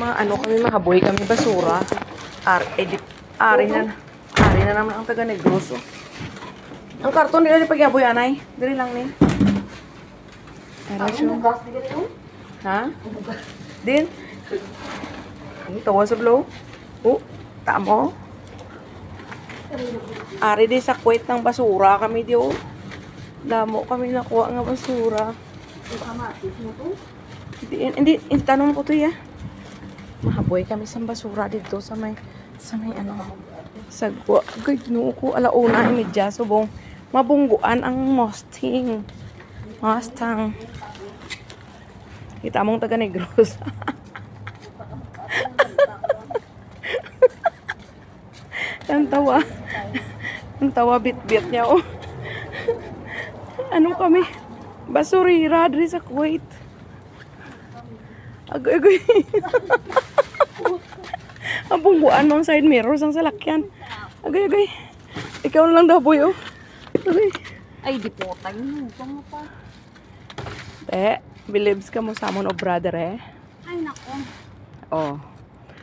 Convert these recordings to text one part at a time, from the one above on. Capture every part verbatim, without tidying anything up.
Ma, ano kami, mahaboy kami basura. Ar, eh, di, ari na, ari na naman ang taga Negros, oh. Ang karton, dili na pagyaboy, anay. Dili lang ni. Ano siya? Ha? Din? Ang tawa sa blow? Oh, tamo? Ari di sa Kuwait ng basura kami di, oh. Damo kami nakuha nga basura. Hindi, hindi, hindi, tanong ko to, ya. Mahaboy kami sa basura dito sa may, sa may ano, sa gwa, gid, no, ko, ala una, imidya, subong, mabungguan ang Mustang. Mustang. Kita mong taga Negros. Ang tawa. Ang tawa, bitbit niya, oh. Ano kami? Basurira diri sa Kuwait. Agoy, agoy. Ang bungguan mo ang side mirror sang salakyan. Agoy, agoy. Ikaw na lang daw, boy, oh. Agoy. Ay, di po tayo. Ano pa? Eh, believes ka mo sa amon, oh, brother, eh. Ay, nako. Oh.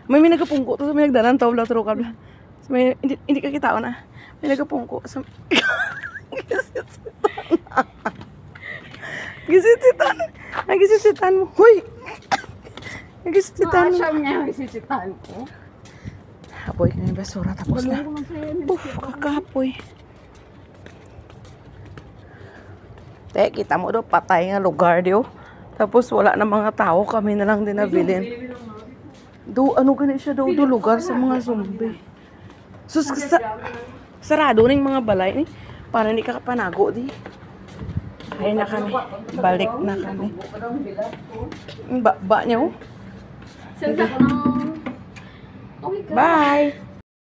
May, may nagapungko to sa may nagdanan to, bla, true ka, bla. Sa may, hindi, hindi ka kitaon, ah. May nagapungko sa Gisisitan. Gisisitan. Ay, gisisitan mo. Hoy! Ay, gisisitan mo. Siya niya, gisisitan ko. Hapoy ka ng basura, tapos na. Balong ko lang sa'yo, Uf, kakapoy. Te, kita mo do, patay nga lugar di, oh. Tapos wala na mga tao, kami na lang din nabilin. Do, ano gani siya daw, do lugar sa mga zombie. Sus, sa, sarado ning mga balay ni. Para hindi ka kapanago di. Ay na kami. Balik na kami. Ang baba niya, oh. Saan ka? Bye.